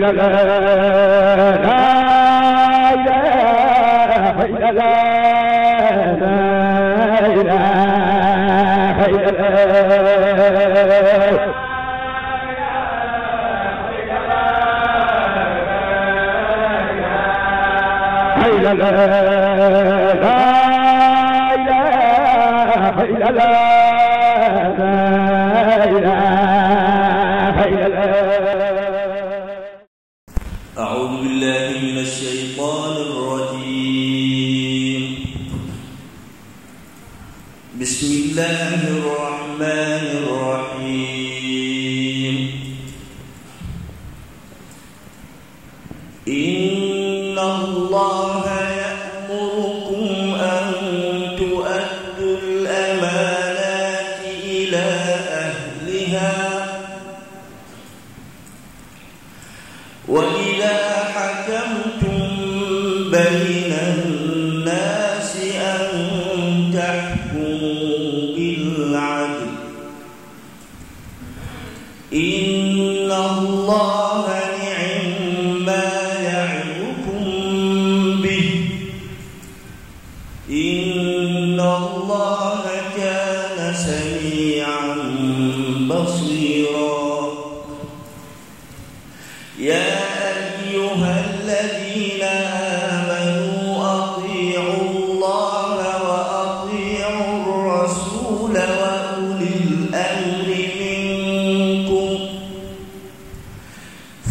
لا لا لا إله إلا الله لا إله إلا الله لا لا لا إله إلا الله لا إله إلا الله. أعوذ بالله من الشيطان الرجيم. بسم الله الرحمن الرحيم. إن الله يأمركم أن تؤدوا الأمانات إلى أهلها وإذا حكمتم بين الناس أن تحكموا بالعدل إن الله نعم ما يعظكم به إن الله كان سميعا بصيرا. يا أيها الذين آمنوا أطيعوا الله وأطيعوا الرسول وأولي الأمر منكم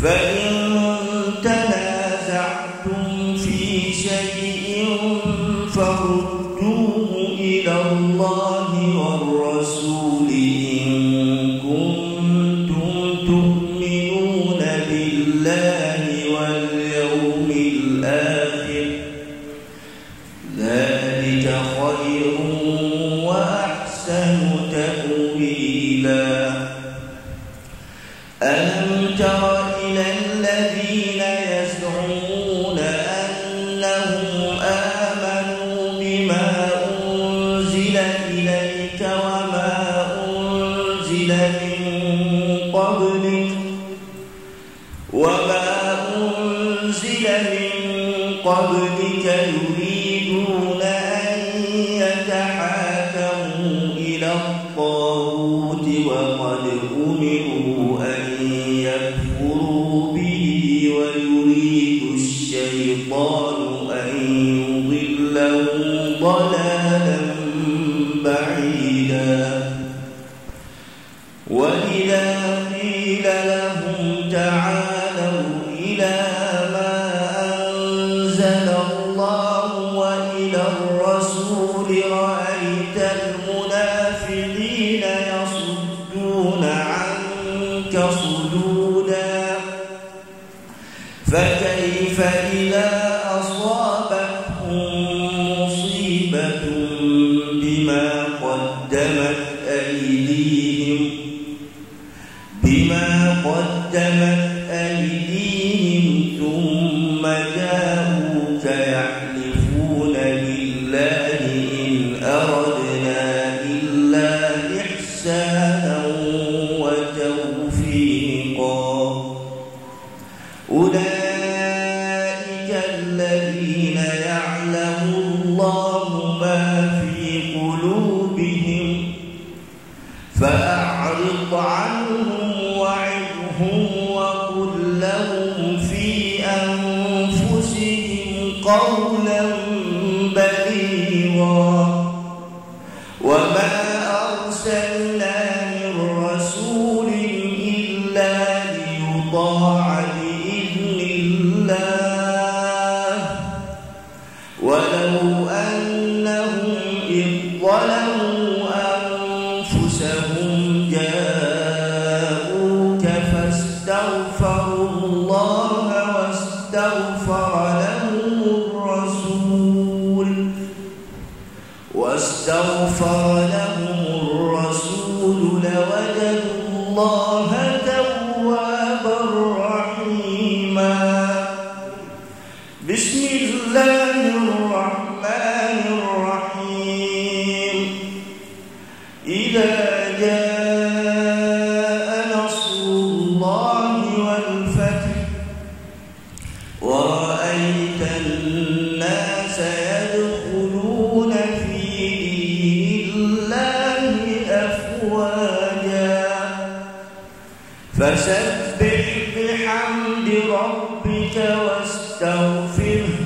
فإن تنازعتم في شيء فردوه إلى الله والرسول إن كنتم تؤمنون بالله واليوم الآخر ذلك خير وأحسن تأويلا. ألم تر إلى الذين يزعمون أنهم آمنوا بما أنزل إليك وما أنزل من قبلك يريدون أن يتحاكموا إلى الطاغوت وقد أمروا أن يكفروا به ويريد الشيطان أن يضلهم ضلالا بعيدا. وإذا قيل لهم تعالوا إلى ما أنزل الله وإلى الرسول رأيت المنافقين يصدون عنك صدودا. فكيف إذا أصابتهم مصيبة بما قدمت أيديهم ثم جاءوك يحلفون بالله إن أردنا إلا إحسانا وتوفيقا. أولئك الذين يعلم الله ما في قلوبهم فأعرض عنهم وعظهم وقل لهم في أنفسهم قولا بليغا. وما أرسلنا من رسول إلا ليطاع بإذن الله ولو أنهم إذ ظلموا أنفسهم جاءوك فاستغفروا الله واستغفر لهم الرسول لوجدوا الله توابا رحيما. بسم الله الرحمن الرحيم. إذا جاء نصر الله والفتح واستغفره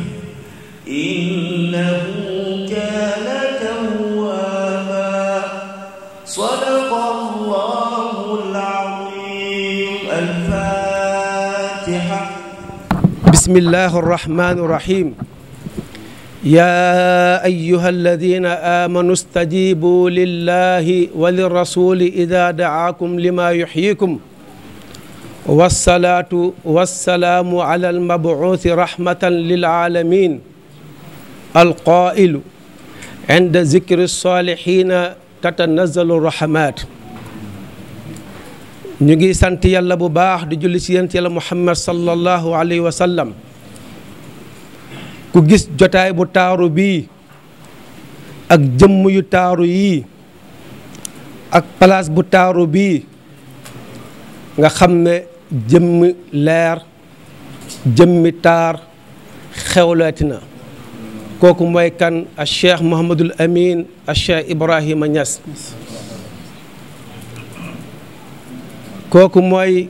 إنه كان توابا صدق الله العظيم. الفاتحة. بسم الله الرحمن الرحيم. يا أيها الذين آمنوا استجيبوا لله وللرسول إذا دعاكم لما يحييكم والصلاة والسلام على المبعوث رحمة للعالمين القائل عند ذكر الصالحين تتنزل الرحمات. ñu ngi sant yàlla bu baax di julli ci yonent yàlla Muhammad sallallahu alayhi wa sallam. ku gis jotaay bu taaru bii ak jëmm yu taaru yii ak place bu taaru bii nga xam ne jëmmi leer jëmmi taar xewleeti na. kooku mooy kan a Cheikh Mouhamadul Amin a Cheikh Ibrahima Niass. kooku mooy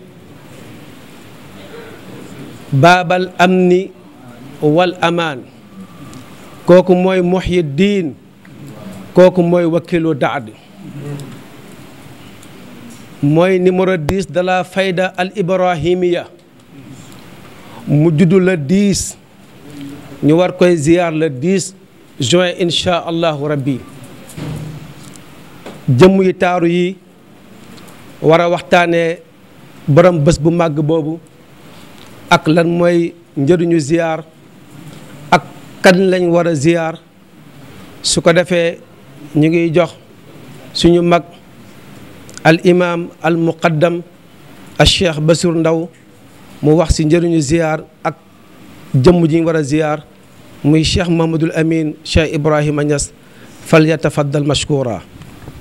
baabal amni wal amaan. kooku mooy Muhyiddin. kooku mooy wakilu daad. mooy numéro 10 de la fayda al ibrahimiya. mu juddu le 10 ñu war koy ziyaar le 10 juin incha allahu rabbi. jëmm yi taaru yi war a waxtaanee borom bés bu màgg boobu ak lan mooy njëriñu ziyaar ak kan lañ war a ziyaar. su ko defee ñu ngi jox suñu mag al imam al muqaddam al cheikh Basir Ndaw mu wax ci njëriñu ziyaar ak jëmm ji ñu war a ziyaar muy cheikh Mouhamadul Amin cheikh Ibrahima Niass fal yatafaddal mashkura.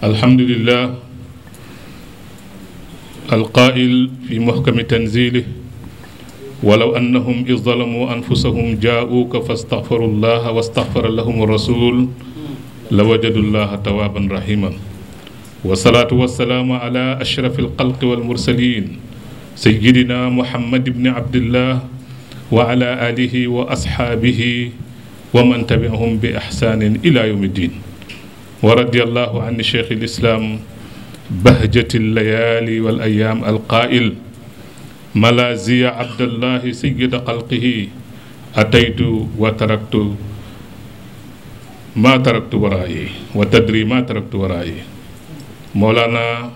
alhamdulillah alqaa'il fi muhkami tanzilih walaw annahum iz zalamuu anfusahum jaa'uuka fastaghfaru llaha wastaghfara lahum rasul la wajadu llaha tawaaban rahiman. wasalaatu wasalaamu ala ashrafi alxalqi walmursalin sayyidina muhammad ibni abdillah wa ala alihi wa ashaabihi wa man tabi'ahum bi ihsaanin ila yawmi ddin. wa radiyallahu an cheikh al-islam bahjati al-layaali wal ayyaam al-qaa'il malaaziya abdallahi sayyida xalqihi ataytu wa taraktu ma taraktu waraayi wa tadri ma taraktu waraayi. Mawlana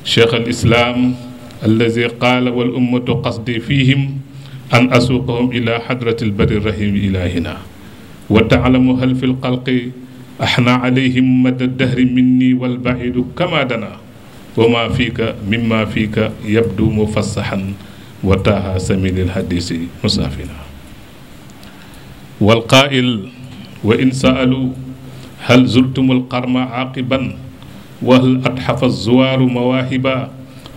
cheikh al-islam allazi qaala wal ummatu qasdi fihim an asuuqahum ila hadrati al-barri rahim ilahina wa taalamu hal fi l-xalqi axna alayhim mada dahri minni wal ba'idu kama dana wa ma fiika mimma fiika yabdu mufassahan wa taaha saminil hadisi musafina. wal qaa'il wa in sa'alu hal zultumul qarma aaqiban wa hal atxafa zuwaaru mawaahiba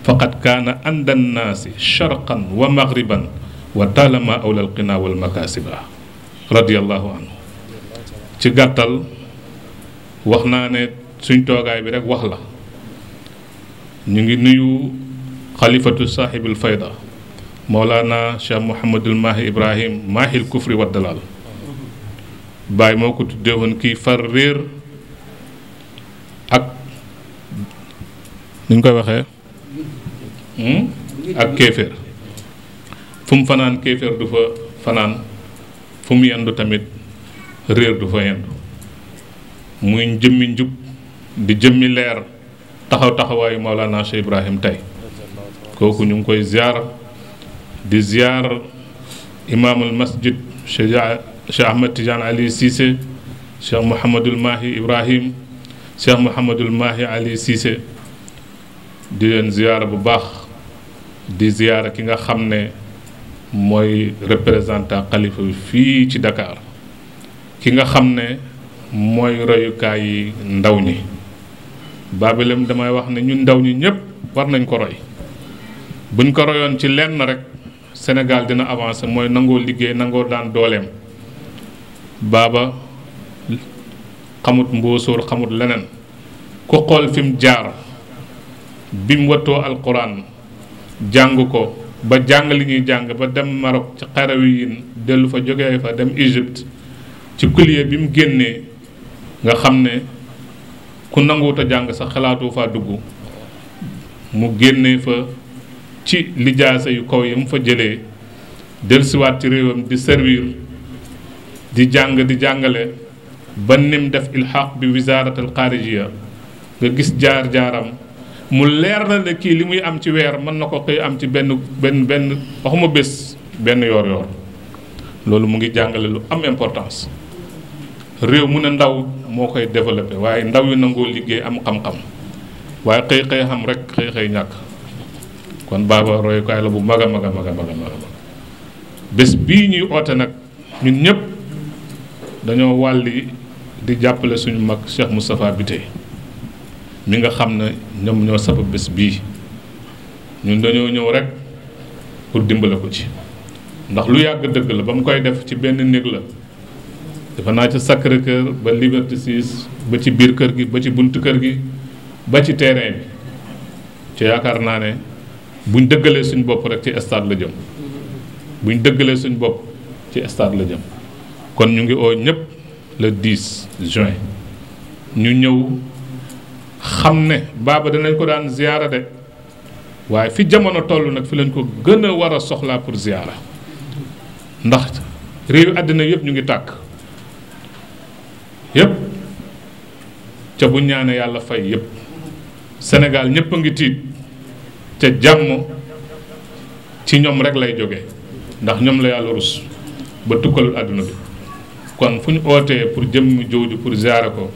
faqad kaana anda nnaasi sharqan wa maghriban wa taalama awlal qinaa wal makaasiba radiyallahu anhu. ci gàttal wax naa ne suñ toogaay bi rek wax la. ñu ngi nuyu xalifatu saaxibil fayda Mawlana Cheikh Mouhamadul Mahi Ibrahim Mahil Kufri wa Dalal. Baay moo ko tuddee woon kii far réer ak nuñ koy waxee ak kéeféer. fu mu fanaan kéeféer du fa fanaan, fu mu yendu tamit réer du fa yendu. muy jëmmi njub di jëmmi leer taxaw taxawaayu Mawlana Cheikh Ibrahim tey. kooku ñu ngi koy ziar di ziar imaamul masjid Cheikh Ahmed Tidiane Ali Cissé, Cheikh Mouhamadul Mahi Ibrahim, Cheikh Mouhamadul Mahi Ali Cissé. di leen ziar bu baax di ziar ki nga xam ne mooy représentant xalifa fii ci Dakar, ki nga xam ne mooy royukaay yi ndaw ñi. Babilem damay wax ne ñun ndaw ñi ñëpp war nañ ko roy. buñ ko royoon ci lenn rek Sénégal dina avancer, mooy nangoo liggéey nangoo daan dooleem. Baaba xamut mbóosóor xamut leneen. ku xool fi mu jaar bi mu wattoo alquran jàng ko ba jàng li ñuy jàng ba dem Maroc ci Qarawiyyin dellu fa jógee fa dem Égypte ci kuliye bi mu génnee nga xam ne ku nanguwut a jàng sax xalaatu faa dugg mu génnee fa ci lijaasa yu kaw yi mu fa jëlee dellusiwaat ci réewam di servir di jàng di jàngale ba nim def ilxaq bi wisaaratul xaarijiya nga gis jaar-jaaram mu leer na ne kii li muy am ci weer mën na ko koy am ci benn waxuma bés benn yoor loolu mu ngi jàngale lu am importance réew mu ne ndaw moo koy développé waaye ndaw yu nangoo liggéey am xam-xam waaye xëy xam rek xëy ñàkk kon baaba royukaay la bu mag a mag a mag a mag a mag bés bii ñuy oote nag ñun ñëpp dañoo wàlli di jàppale suñu mag Cheikh Moustapha Biteye mi nga xam ne ñoom ñoo sabab bés bii ñun dañoo ñëw rek pour dimbale ko ci ndax lu yàgg dëgg la ba mu koy def ci benn néeg la dafa naa ci Sacré-Cœur ba Liberté 6 ba ci biir kër gi ba ci buntu kër gi ba ci terrain bi ci yaakaar naa ne buñ dëggalee suñ bopp rek ci stade la jëm buñ dëggalee suñ bopp ci stade la jëm kon ñu ngi oo ñëpp le 10 juin ñu ñëw xam ne baaba danañ ko daan ziyaara de waaye fi jamono toll nag fi lañ ko gën a war a soxlaa pour ziyaara ndax réewi àddina yëpp ñu ngi tàkk yëpp ca bu ñaane yàlla fay yëpp Sénégal ñëpp a ngi tiit ca jàmm ci ñoom rek lay jóge ndax ñoom la yàlla rus ba tukkalul àdduna bi kon fu ñu ootee pour jëmmi jooju pour ziyaara ko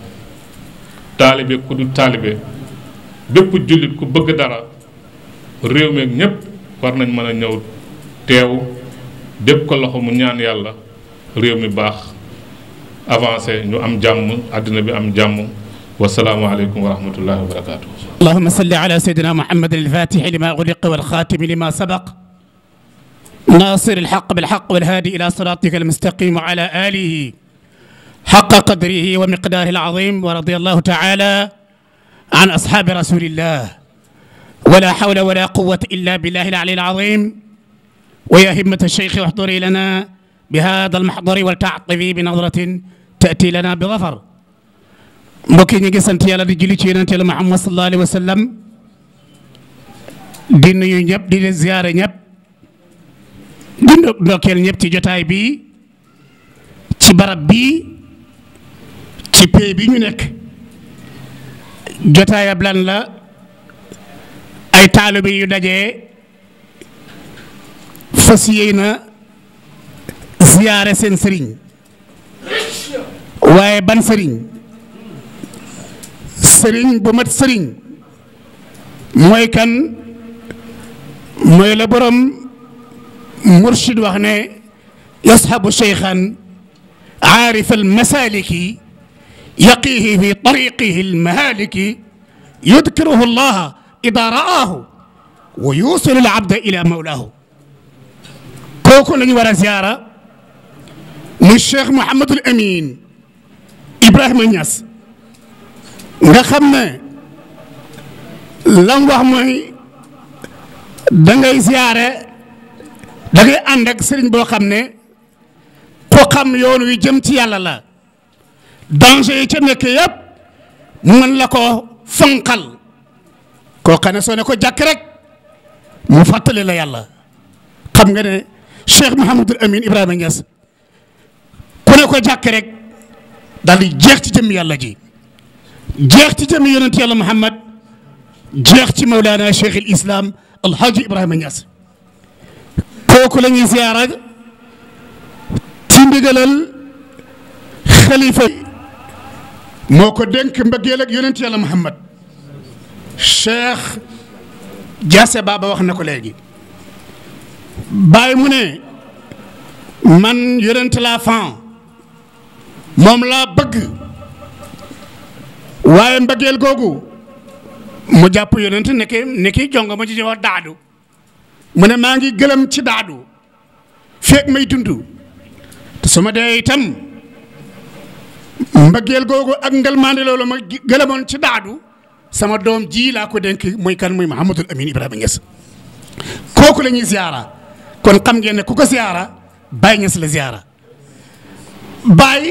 taalibe ku du taalibe bépp jullit ku bëgg dara réew mi ak ñëpp war nañ mën a ñëw teew dépp ko loxo mu ñaan yàlla réew mi baax avancé ñu am jàmm àddina bi am jàmm wasalaamu aleykum wa rahmatullahi wa barakatuh اللهم صل على سيدنا محمد الفاتح لما أغلق والخاتم لما سبق ناصر الحق بالحق والهادي إلى صراطك المستقيم وعلى آله حق قدره ومقداره العظيم ورضي الله تعالى عن أصحاب رسول الله ولا حول ولا قوة إلا بالله العلي العظيم ويا همة الشيخ احضري لنا بهذا المحضر ولتعطفي بنظرة تأتي لنا بظفر mbokk yi ñu ngi sant yàlla di julli ci yonent yàlla Muhammad sallallahu alayhi wa sallam di nuyu ñëpp di leen ziyaare ñëpp di ndokkeel ñëpp ci jotaay bi ci barab bi ci pay bi ñu nekk jotaayab lan la ay taalibe yu dajee fas yéene ziyaare seen sëriñ waaye ban sëriñ sëriñ bu mat sëriñ mooy kan mooy la borom murshid wax ne yashabu cheykhan aarif almasaliki yaqihi fi tariqihi almahaliki yudkiruhu allah ida ra'aahu wa yusilu alabda ila mawlaahu kooku la ñu war a ziyaara muy cheikh Mouhamadul Amin Ibrahima Niass nga xam ne lam wax mooy da ngay ziyaare da ngay ànd ak sëriñ boo xam ne ku xam yoon wi jëm ci yàlla la danger yi ca nekk yëpp mën la ko fanqal koo xam ne soo ne ko jàkk rek mu fàttali la yàlla xam nga ne Cheikh Mouhamadul Amin Ibrahima Niass ku ne ko jàkk rek daal di jeex ci jëm yàlla ji jeex ci jëmi yonent yàlla Muhammad jeex ci Mawlana Cheikh al Islam Alhaji Ibrahima Niass kooku la ñuy ziyaara ci ndigalal xalifa moo ko dénk mbëggeel ak yonent yàlla Muhammad Cheikh Diassé Baba wax na ko léegi bàyyi mu ne man yonent laa fan moom laa bëgg waaye mbëggeel googu mu jàpp yonent nekki jongo ma ci wax daadu mu ne maa ngi gëlëm ci daadu feeg may dund te su ma dee itam mbëggeel googu ak ngelmaande loolu ma gëlëmoon ci daadu sama doom ji laa ko dénk muy kan muy Mouhamadul Amin Ibrahima Niass kooku la ñuy ziyaara kon xam ngeen ne ku ko ziyaara Baay Ñas la ziyaara Baay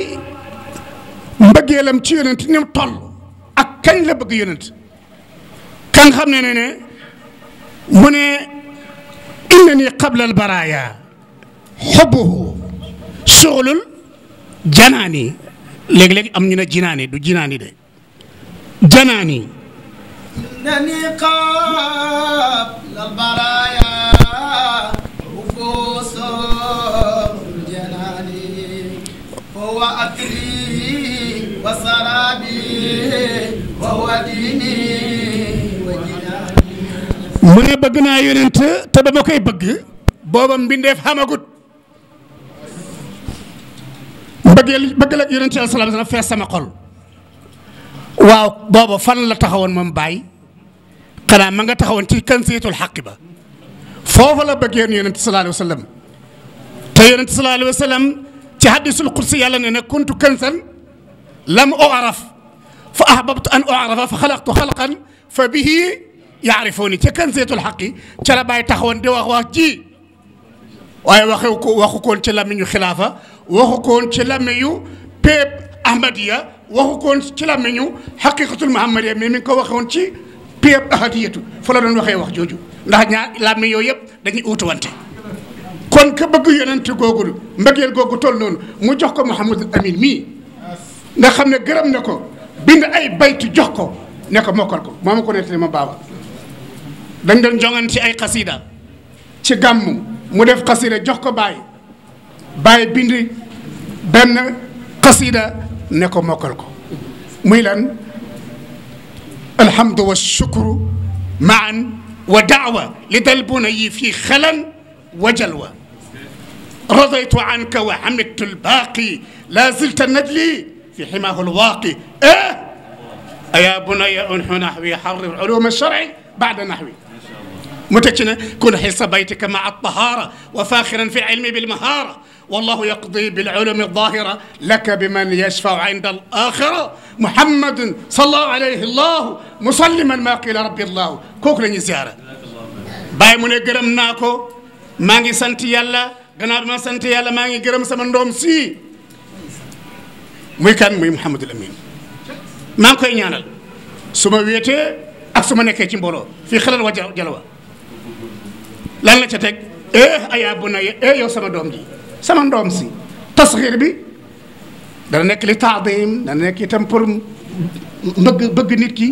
mbëggeelam ci yonent ni mu toll ak kañ la bëgg yonent kan xam ne ne mu ne innani qabla al baraya xubbuhu suxlul janaani léegi-léegi am ñu ne jinaani du jinaani de janaani إنني قبل البرايا وفوس الجنان هو أكلي وسرابي وهو ديني وجناني mu ne bëgg naa yonent te ba ma koy bëgg booba mbindeef xamagut bëgg la yonent sallallahu alayhi wa sallam fees sama xol waaw booba fan la taxawoon moom Baay xanaa ma nga taxawoon ci kansiitul xaq ba foofa la bëggeen yonent sallallahu alayhi wa sallam te yonent sallallahu alayhi wa sallam ci hadisul qudsi yàlla ne ne kuntu kansan lam u'raf fa ahbabtu an u'rafa fa xalaqtu xalqan fa bihi yaarifuuni ca kansiitul xaqi ca la Baay taxawoon di wax ji waaye waxu koon ci làmmiñu xilaafa waxu koon ci làmmiñu péep ahmadiya waxu koon ci làmmiñu xaqiqatul muhammadiya mais mi ngi ko waxoon ci péep ahadiyatu fa la doon waxee wax jooju ndax ñaar làmmiñ yooyu yëpp dañuy uutuwante kon ka bëgg yonent googu mbëggeel googu toll noonu mu jox ko Mouhamadul Amin mii nga xam ne gërëm na ko bind ay baytu jox ko ne ko mokkal ko moo ma ko nettali ma baaba dañ doon jongan ci ay xasida ci gàmmu mu def xasida jox ko Baay bind benn xasida ne ko mokkal ko muy lan alhamdu wa shukru maan wa daawa li dalbuna yi fii xelan wa jalwa radaytu anka wa hamidtu lbaaqi la zilta najli fi ximaahu lwaaqi aya bunaya unxu naxwi xarrir ulum alsharci bada naxwi mu teg ci ne kun xisa baytika maa altahaara wa faaxiran fi lcilmi bilmahaara والله يقضي بالعلوم الظاهرة لك بمن يشفع عند الآخرة محمد صلى الله عليه الله مسلما ما قيل ربي الله كوك لني زيارة باي من gërëm naa ko maa ngi sant yàlla gannaaw bi ma sant yàlla maa ngi gërëm sama ndoom si muy kan muy Mouhamadul Amin maa ngi koy ñaanal su ma wéetee ak su ma nekkee ci mbooloo fii xelal wa jalwa lan la ca teg ayaa bu na yow sama doom ji sama ndoom si tasxiir bi dana nekk li taadim dana nekk itam pour bëgg nit ki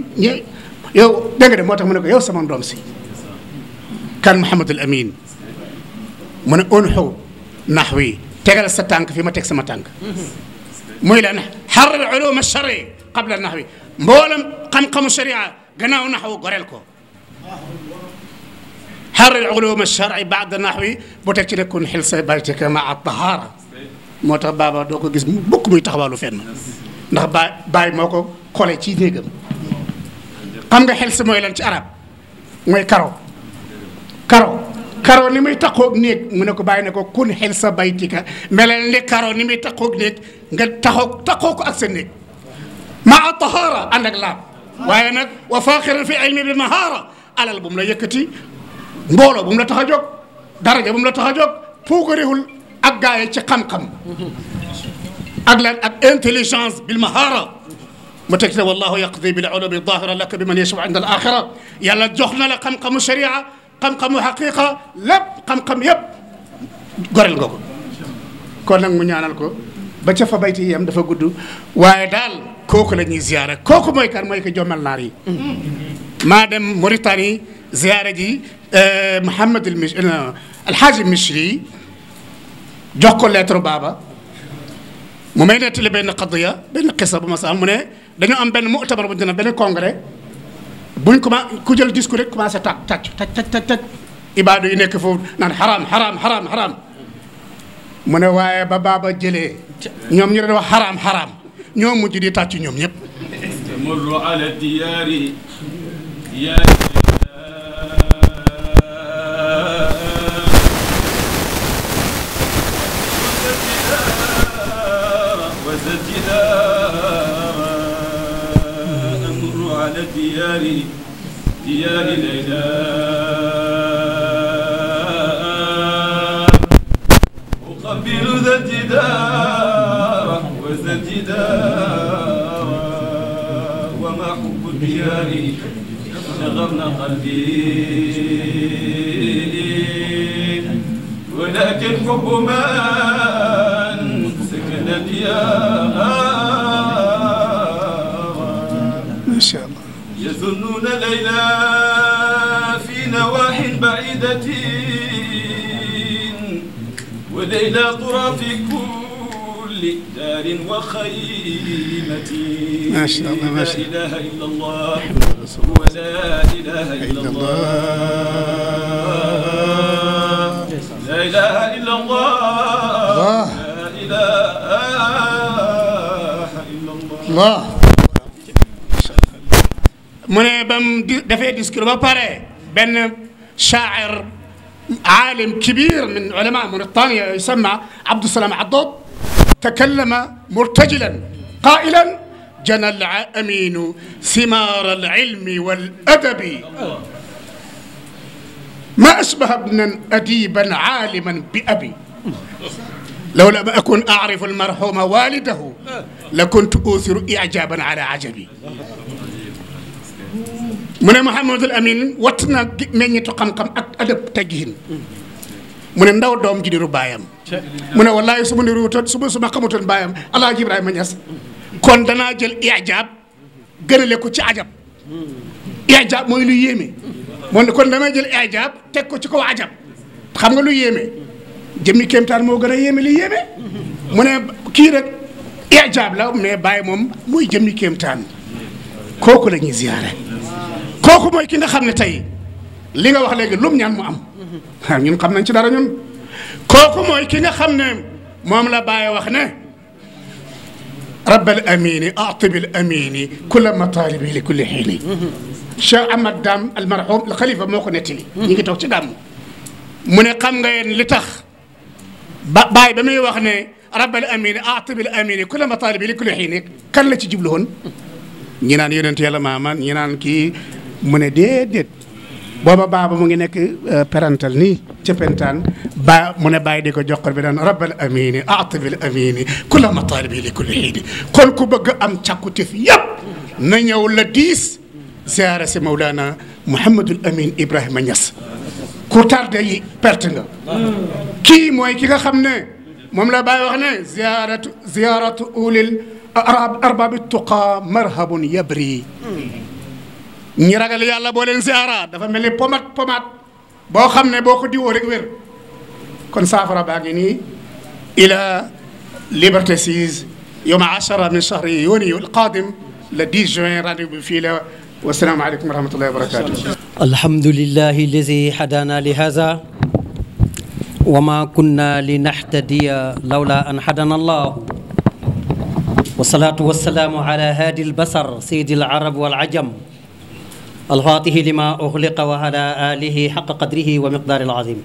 yow dégg nga de moo tax mu ne ko yow sama ndoom si kan Mouhamadul Amin mu ne unxu naxwi tegal sa tànk fi ma teg sama tànk muy lan xarr ulum alshari qabla naxwi mboolem xam-xamu sharia gannaaw naxwu goreel ko xarr ulum alshari baada naxwi bu teg ci ne kun xil sa baytika maa tahaara moo tax baaba doo ko gis bokk muy taxawaalu fenn ndax baay moo ko xole ci néegam xam nga xel si mooy lan ci arab mooy karo ni muy taxoog néeg mu ne ko bàyyi ne ko kun xel sa baytika melal ni karo ni muy taxoog néeg nga taxoo ko ak sa néeg maa tahaara ànd ak laab waaye nag wa faaxiran fi ilmi bi mahaara alal bu mu la yëkkati mbooloo bu mu la tax a jóg daraja bu mu la tax a jóg puukarewul ak gaay ci xam-xam ak lan ak intelligence bil mahaara mu teg ne wallahu yaqdi bil ulumi dahira laka bi man yashfa inda al axira yàlla jox na la xam-xamu sharia xam-xamu xaqiqa lépp xam-xam yëpp gorel nga ko kon nag mu ñaanal ko ba ca fa bayti yam dafa gudd waaye daal kooku la ñuy ziyaara kooku mooy kan mooy ko jommal naar yi maa dem Mauritanie ziyaara ji Mouhamad Alhaaji Misri jox ko lettre baaba mu may nettali benn qadiya benn xisa bu ma sa am mu ne dañoo am benn mu'tabar bu ñu dina benn congrès buñ ku jël discours rek commencé tàcc ibaadu yi nekk foofu naan xaraam mu ne waaye ba baaba jëlee ñoom ñu doon wax xaraam ñoo mujj di tàcc ñoom ñëpp tamurru ala diyaari ديار ليلى يقبل ذا الجدار وذا الجدار وما حب الديار شغلنا قلبي ولكن حب من سكن الديار ما شاء الله يظنون ليلى في نواح بعيدة وليلى ترى في كل دار وخيمة ما شاء الله ما شاء الله لا إله إلا الله ولا إله إلا الله لا إله إلا الله لا إله إلا الله mu ne ba mu defee discours ba pare benn shaa'ir عالم كبير من علماء موريتانيا يسمى عبد السلام عضوض تكلم مرتجلا قائلا جنى الأمين ثمار العلم والأدب ما أشبه ابنا أديبا عالما بأبي لو لم أكن أعرف المرحوم والده لكنت أوثر إعجابا على عجبي mu ne Mouhamadul Amin watt na meññitu xam-xam ak adab teggiin mu ne ndaw doom ji diru baayam mu ne wallaahi su ma niruutoon su ma xamutoon baayam Alaaji Ibrahima Ñas kon danaa jël ijaab gënale ko ci ajab ijaab mooy lu yéeme moo ne kon damay jël ijaab teg ko ci kaw ajab xam nga lu yéeme jëmmi kéemtaan moo gën a yéeme li yéeme mu ne kii rek ijaab la mais baay moom mooy jëmmi kéemtaan kooku la ñuy ziyaare kooku mooy ki nga xam ne tey li nga wax léegi lum ñaan mu am ñun xam nañ ci dara ñun kooku mooy ki nga xam ne moom la Baye wax ne rabbal amini atibil amini kulla matalibi li kulli xiini Cheikh Ahmad Dam al marhum al xalifa moo ko nettali ñu ngi toog ci gàmm mu ne xam nga yéen li tax Baye ba muy wax ne rabbal amini atibil amini kulla matalibi li kulli xiini kan la ci jublu woon ñi naan yonent yàlla maaman ñi naan kii mu ne déedéet booba baaba mu ngi nekk parental nii ca pentaan ba mu ne bàyyi di ko joxor bi daan rabbal amini atibil amini kulla matalibi li kulli xiini kon ku bëgg am càkkutif yëpp na ñëw la 10 ziara si Mawlana Mouhamadul Amin Ibrahima Niass ku tardé yi perte nga kii mooy ki nga xam ne moom la bàyyi wax ne ziaratu ulil arbaabi tuqa marhabun yabri ñi ragal yàlla boo leen ziara dafa mel ni pomat boo xam ne boo ko diwoo rek wér kon saafara baa ngi nii ila Liberté 6 yawma 10 min shahri yuni al-qadim le 10 juin rendez-vous bi fii la wasalaamu aleykum wa rahmatullahi wa barakatuh alhamdulillahi allazi hadana li hadha wa ma kunna linahtadiya lawla an hadana Allah والصلاة والسلام على هادي البصر سيد العرب والعجم الفاتح لما أغلق وعلى آله حق قدره ومقدار العظيم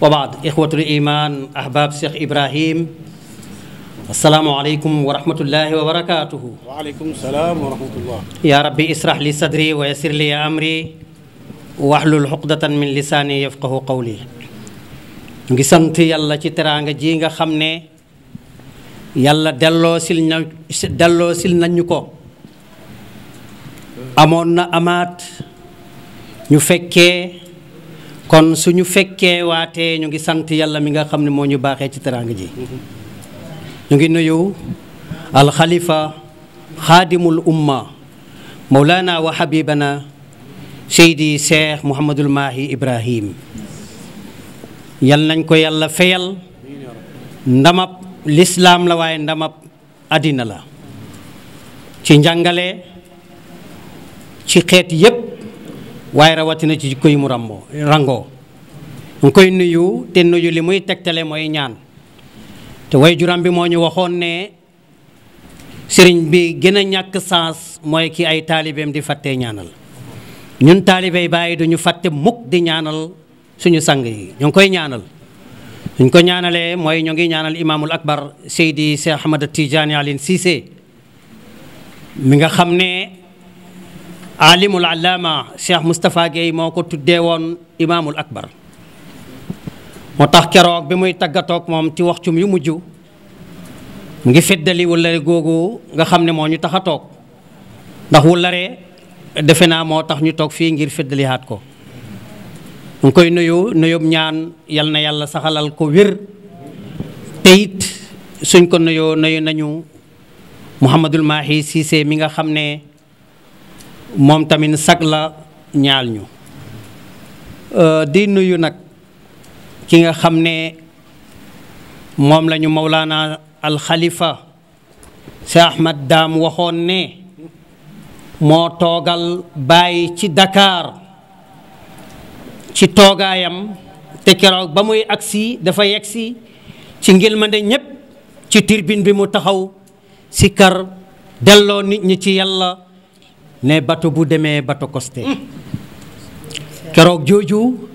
وبعد إخوة الإيمان أحباب شيخ إبراهيم السلام عليكم ورحمة الله وبركاته وعليكم السلام ورحمة الله يا ربي اسرح لي صدري ويسر لي أمري واحلل عقدة من لساني يفقه قولي ngi sant yàlla ci teraanga ji nga xam ne yàlla delloo sil nañu ko amoon na amaat ñu fekkee kon suñu fekkee waatee ñu ngi sant yàlla mi nga xam ne moo ñu baaxee ci teraanga ji ñu ngi nuyu alxalifa xaadimul umma mawlana wa habibana seydi cheikh Mouhamadul Mahi Ibrahim yal nañ ko yàlla feyal ndamab lislaam la waaye ndamab àddina la ci njàngale ci xeet yépp waaye rawatina ci jikko yi mu rangoo ñu koy nuyu te nuyu li muy tegtale mooy ñaan te way juram bi moo ñu waxoon ne sëriñ bi gën a ñàkk sens mooy ki ay taalibeem di fàttee ñaanal ñun taalibey bàyyi duñu fàtte mukk di ñaanal suñu sang yi ñu ngi koy ñaanal suñ ko ñaanalee mooy ñu ngi ñaanal imaamul akbar Seydi Cheikh Ahmad Tidiane Alioune Cissé mi nga xam ne alimul allama Cheikh Moustapha Gueye moo ko tuddee woon imaamul akbar moo tax keroog bi muy tàggatoog moom ci waxtum yu mujj mu ngi feddali wëllare googu nga xam ne moo ñu tax a toog ndax wëllare defe naa moo tax ñu toog fii ngir feddalihaat ko mu ngi koy nuyób ñaan yal na yàlla saxalal ko wér te it suñ ko nuyu nañu Mouhamadul Mahi Cissé mi nga xam ne moom tamit sag la ñaal ñu di nuyu nag ki nga xam ne moom lañu Mawlana al Khalifa Cheikh Ahmad Dam waxoon ne moo toogal Baay ci Dakar ci toogaayam te keroog ba muy agsi dafa yegsi ci ngilmande ñépp ci tribune bi mu taxaw si kar delloo nit ñi ci yàlla ne bato bu demee bato costé keroog jooju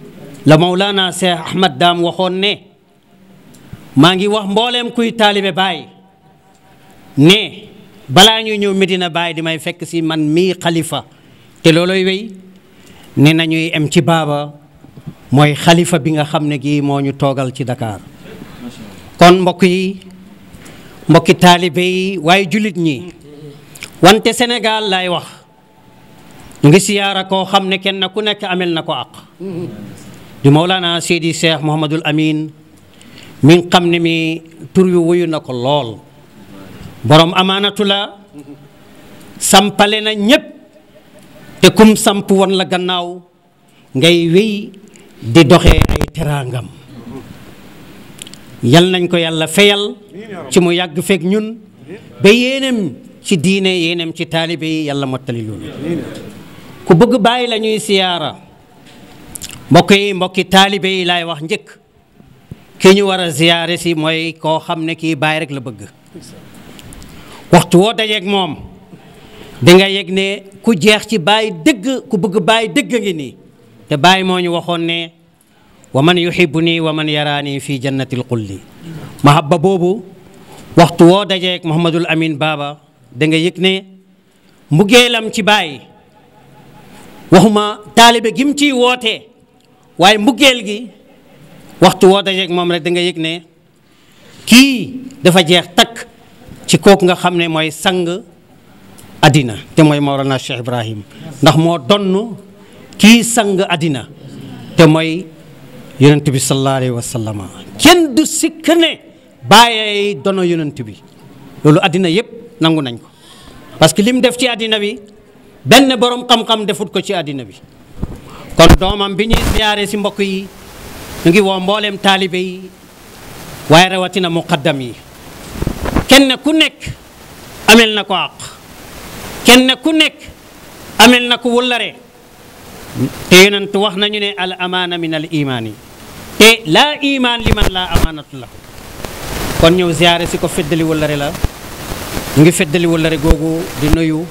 la Mawlana Cheikh Ahmad Dam waxoon ne maa ngi wax mbooleem kuy taalibe Baay ne balaa ñuy ñëw Medina Baay di may fekk si man mii xalifa te looloy wéy ne nañuy em ci baaba mooy xalifa bi nga xam ne gi moo ñu toogal ci Dakar kon mbokk yi mbokki taalibe yi waaye jullit ñi wante Sénégal laay wax ñu ngi siyaara koo xam ne kenn ku nekk amel na ko àq di Mawlana Seydi Cheikh Mouhamadul Amin mi nga xam ne mi tur wi wuyu na ko lool borom amaanatu la sampale na ñépp te kum samp woon la gannaaw ngay wéy di doxee ay teraangam yal nañ ko yàlla feyal ci mu yàgg fekk ñun ba yéenem ci diine yéenem ci taalibe yi yàlla mottali loolu ku bëgg Baay la ñuy siyaara mbokk yi mbokki taalibe yi laay wax njëkk ki ñu war a ziyaare si mooy koo xam ne kii Baay rek la bëgg waxtu woo dajeeg moom danga yëg ne ku jeex ci Baay dëgg ku bëgg Baay dëgg ngi nii te Baay moo ñu waxoon ne wa man yuhibbuni wa man yaraani fi jannatil xulli mahabba boobu waxtu woo dajeeg Mouhamadul Amin Baba danga yëg ne mbugeelam ci Baay waxuma taalibe gi mu ciy woote waaye mbugeel gi waxtu woo dajeeg moom rek da nga yëg ne kii dafa jeex takk ci kooku nga xam ne mooy sang addina te mooy Mawlana Cheikh Ibrahim ndax moo donn kii sang addina te mooy yonent bi sallallahu alayhi wa sallam kenn du sikk ne bàyyee dono yonent bi loolu addina yëpp nangu nañ ko parce que lim def ci addina bi benn borom xam-xam defut ko ci addina bi kon doomam bi ñuy ziyaare si mbokk yi ñu ngi woo mbooleem taalibe yi waaye rawatina muqaddam yi kenn ku nekk amel na ko àq kenn ku nekk amel na ko wëllare te yonent wax nañu ne al amaana min al imaani te laa imaan li man laa amaanatu la kon ñëw ziyaare si ko feddali wëllare la ñu ngi feddali wëllare googu di nuyu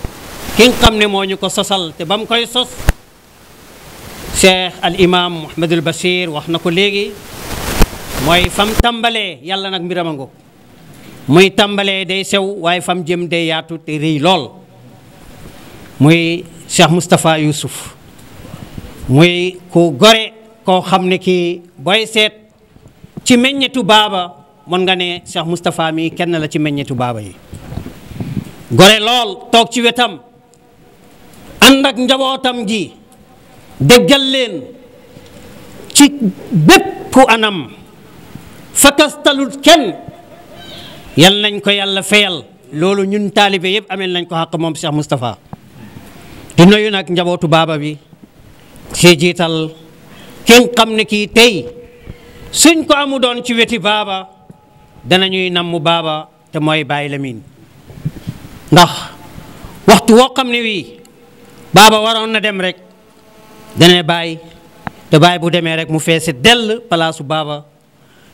ki nga xam ne moo ñu ko sosal te ba mu koy sos Cheikh al imam Mouhamadul Bachir wax na ko léegi mooy fam tàmbalee yàlla nag mbiram a ngo muy tàmbalee day sew waaye fam jëm day yaatu te rëy lool muy Cheikh Moustapha Youssouf muy ku gore koo xam ne kii booy seet ci meññetu baaba mën nga ne Cheikh Moustapha mi kenn la ci meññetu baaba yi gore lool toog ci wetam ànd ak njabootam ji déggal leen ci bépp anam fakastalut kenn yal nañ ko yàlla feyal loolu ñun taalibe yëpp amel nañ ko xàq moom Cheikh Moustapha di nuyu nag njabootu baaba bi ci jiital kenn xam ne kii tey suñ ko amu doon ci weti baaba danañuy namm baaba te mooy Baay Lamin ndax waxtu woo xam ne wii baaba waroon na dem rek dana Baay te Baay bu demee rek mu feese dell palaasu baaba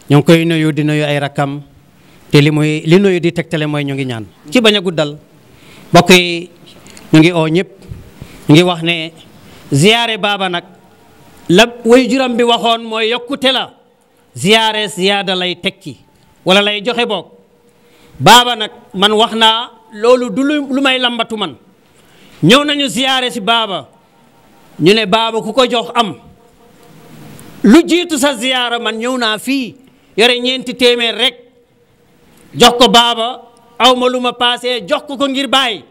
ñu ngi koy nuyu di nuyu ay rakkam te li nuyu di tegtale mooy ñu ngi ñaan ci bañ a guddal mbokk yi ñu ngi oo ñëpp ñu ngi wax ne ziyaare baaba nag la way juram bi waxoon mooy yokkute la ziyaare ziyaada lay tekki wala lay joxe boog baaba nag man wax naa loolu du lu may lambatu man ñëw nañu ziyaare si baaba ñu ne baaba ku ko jox am lu jiitu sa ziyaara man ñëw naa fii yore ñeenti téeméer rek jox ko baaba aw ma lu ma paasee jox ko ngir bàyyi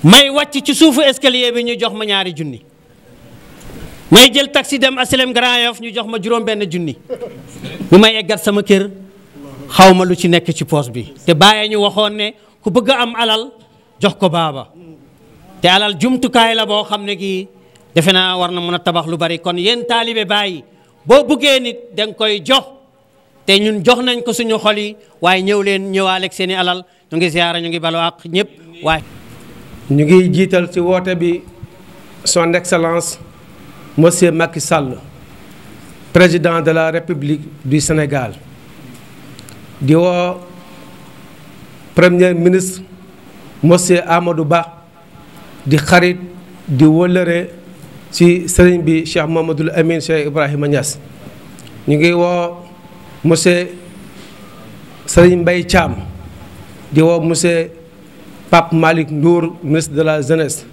may wàcc ci suufu escalier bi ñu jox ma 2 junni may jël taxi dem asilem Grand Yoff ñu jox ma juróom-benn junni bu may eggat sama kër xaw ma lu ci nekk ci poos bi te bàyyee ñu waxoon ne ku bëgg a am alal jox ko baaba te alal jumtukaay la boo xam ne gi defe naa war na mën a tabax lu bari kon yéen taalibe Baay boo bëggee nit danga koy jox te ñun jox nañ ko suñu xol yi waaye ñëw leen ñëwaaleeg seen i alal ñu ngi ziyaara ñu ngi balu ak ñëpp waaye ñu ngi jiital ci woote bi son excellence monsieur Macky Sall président de la République du Sénégal di woo premier ministre monsieur Amadou Ba di xarit di wëllëre ci sëriñ bi Cheikh Mamadou Amine Cheikh Ibrahima Niass ñu ngi woo monsieur sëriñ Mbaye Thiam di woo monsieur Pape Malick Ndour ministre de la jeunesse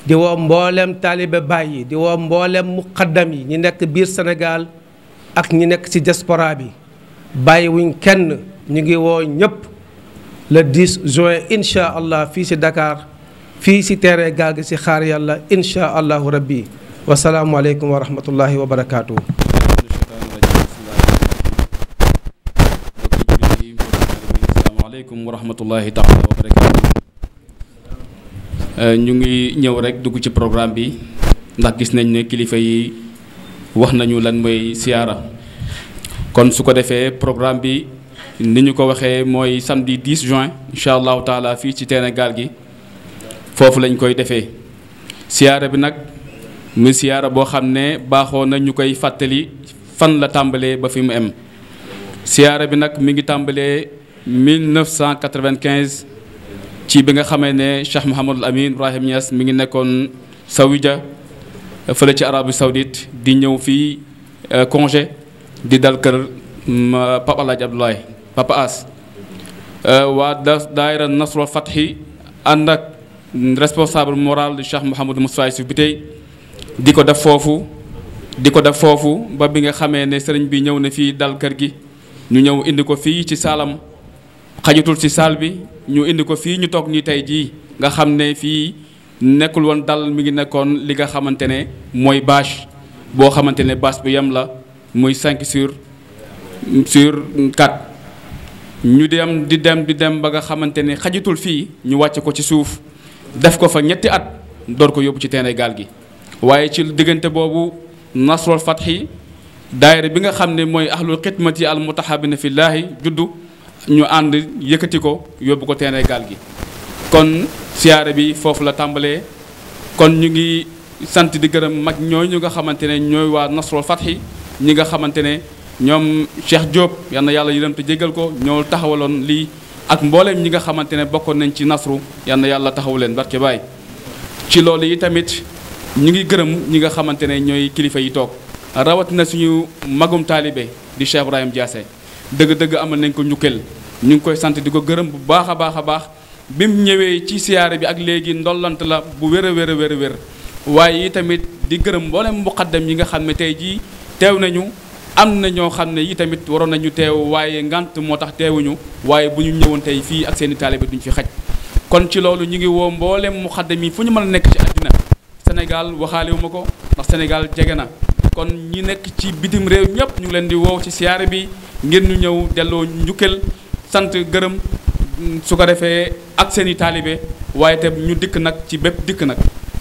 di woo mboolem taalibe Baay yi di woo mboolem muqaddam yi ñi nekk biir Sénégal ak ñi nekk ci diaspora bi bàyyi wuñ kenn ñu ngi woo ñëpp le 10 juin incha allah fii ci Dakar fii ci terrain gaal gi ci xaar yàlla incha allahu rabbi wasalaamualeykum wa rahmatullahi wa barakaatu. asalaamaaleykum wa rahmatullahi taala wa barakaatu. ñu ngi ñëw rek dugg ci programme bi ndax gis nañ ne kilifa yi wax nañu lan mooy siyaara kon su ko defee programme bi ni ñu ko waxee mooy samedi 10 juin incha allahu taala fii ci terrain gaal gi foofu lañ koy defee siyaara bi nag muy siyaara boo xam ne baaxoo na ñu koy fàttali fan la tàmbalee ba fi mu em siyaara bi nag mi ngi tàmbalee 1995 ci bi nga xamee ne Cheikh Mouhamadul Amine Ibrahima Niass mi ngi nekkoon Saoudia fële ci Arabie Saoudite di ñëw fii congé di dal kër Papa Alaaji Abdoulaye Papa As waa daayira Nasrul Fathi ànd ak responsable moral du Cheikh Mouhamadou Moustapha Youssouf bi tey di ko def foofu ba bi nga xamee ne sëriñ bi ñëw na fii dal kër gi ñu ñëw indi ko fii ci saalam xajutul ci saal bi ñu indi ko fii ñu toog nii tey jii nga xam ne fii nekkul woon dal mi ngi nekkoon li nga xamante ne mooy bâche boo xamante ne bâche bu yem la muy 5 sur 4 ñu di dem ba nga xamante ne xajutul fii ñu wàcce ko ci suuf def ko fa 2 at door ko yóbbu ci terrain gaal gi waaye ci diggante boobu Nasrul Fathi daayira bi nga xam ne mooy ahlul xidmati al mutahabina fillaahi juddu ñu ànd yëkkati ko yóbbu ko terrain gaal gi kon siyaare bi foofu la tàmbalee kon ñu ngi sant di gërëm mag ñooñu nga xamante ne ñooy waa Nasrul Fathi ñi nga xamante ne ñoom Cheikh Diop yal na yàlla yërëm te jéggal ko ñoo taxawaloon lii ak mbooleem ñi nga xamante ne bokkoon nañ ci nasru yal na yàlla taxawu leen barke baay ci loolu yi tamit ñu ngi gërëm ñi nga xamante ne ñooy kilifa yi toog rawatina suñu magum taalibe di Cheikh Ibrahima Diassé dëgg-dëgg amal nañ ko njukkeel ñu ngi koy sant di ko gërëm bu baax a baax bi mu ñëwee ci siyaare bi ak léegi ndollant la bu wér a wér waaye yi tamit di gërëm mboolem muqaddam yi nga xam ne tey jii teew nañu am na ñoo xam ne yi tamit waroon nañu teew waaye ngant moo tax teewuñu waaye bu ñu ñëwoon tey fii ak seeni taalibe duñ fi xaj kon ci loolu ñu ngi woo mboolem muqaddam yi fu ñu mën a nekk ci àddina Sénégal waxaale wu ma ko ndax Sénégal jege na kon ñi nekk ci bitim réew ñëpp ñu ngi leen di woo ci siyaare bi ngir ñu ñëw delloo njukkal sant gërëm su ko defee ak seeni taalibe waaye te ñu dikk nag ci bépp dikk nag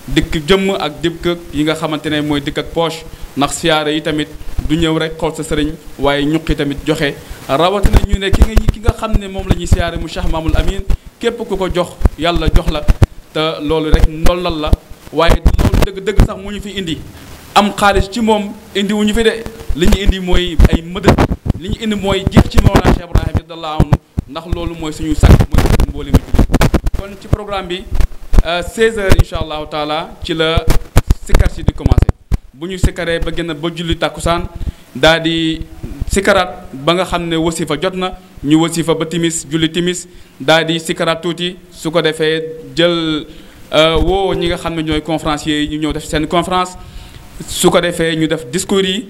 dikk jëmm ak dikk yi nga xamante ne mooy dikk ak poche ndax siyaare yi tamit du ñëw rek xool sa sëriñ waaye ñuqi tamit joxe rawatina ñu ne ki nga xam ne moom la ñuy siyaare mu Cheikh Mamadou Amine képp ku ko jox yàlla jox la te loolu rek ndollal la waaye loolu dëgg sax mu ñu fi indi am xaalis ci moom indi wu ñu fi de li ñu indi mooy ay mëdët li ñu indi mooy jeex ci Mawlana Cheikh Ibrahima radiyallahu anhu ndax loolu mooy suñu sàkk mooy suñu mboolem kon ci programme bi 16h incha allahu taala ci la sikkar si di commencé bu ñu sikkaree ba génn ba julli tàkkusaan daal di sikkaraat ba nga xam ne wasifa jot na ñu wasifa ba timis julli timis daal di sikkaraat tuuti su ko defee jël woo ñi nga xam ne ñooy conférenciers yi ñu ñëw def seen conférence su ko defee ñu def discours yi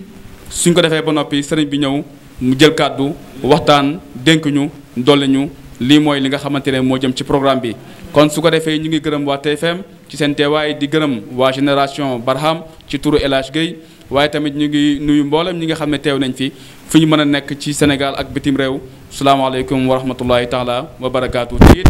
suñ ko defee ba noppi sëriñ bi ñëw mu jël kàddu waxtaan dénk ñu dolli ñu lii mooy li nga xamante ne moo jëm ci programme bi. kon su ko defee ñu ngi gërëm waa TFM ci seen teewaay di gërëm waa génération Barham ci turu El Hadj Gueye waaye tamit ñu ngi nuyu mboolem ñi nga xam ne teew nañ fi fu ñu mën a nekk ci Sénégal ak bitim réew salaamaaleykum wa rahmatullahi taala wa barakaatu. te it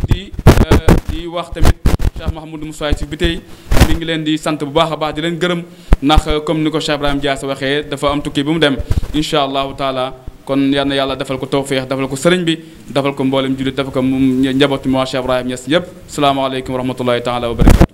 di wax tamit Cheikh Mouhamadou Moussa si bi tey mi ngi leen di sant bu baax a baax di leen gërëm ndax comme ni ko Cheikh Ibrahima Dias waxee dafa am tukki bu mu dem incha allahu taala. kon yal na yàlla defal ko tawféex defal ko sëriñ bi defal ko mboolem jullit defal ko njabootu moo Cheikh Ibrahima Niass yëpp salaamaaleykum wa rahmatullahi taala wa barakatu.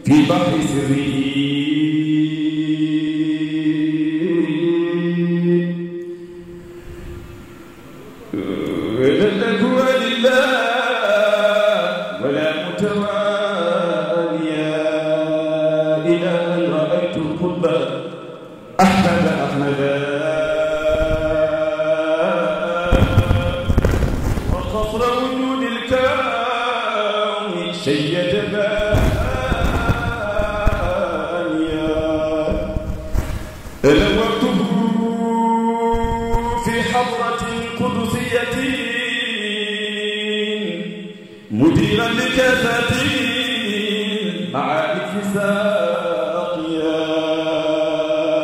في بحر سره مديرا لكافة معارف ساقيا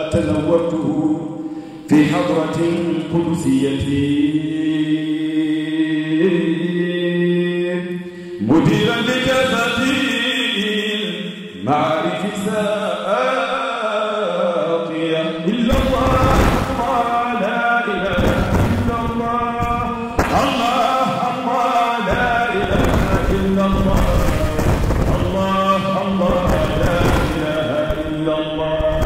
تنورته في حضرة قدسية مديرا لكافة معارف ساقيا إلا الله لا إله إلا الله الله الله لا إله إلا الله الله الله لا إله إلا الله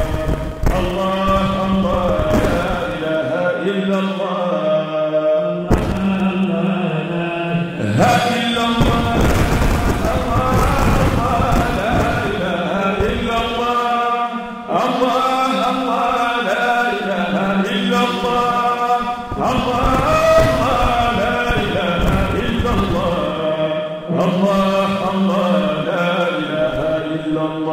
الله الله لا إله إلا الله لا إلا الله لا لا إله إلا الله لا إله إلا الله لا إله إلا الله لا إله إلا الله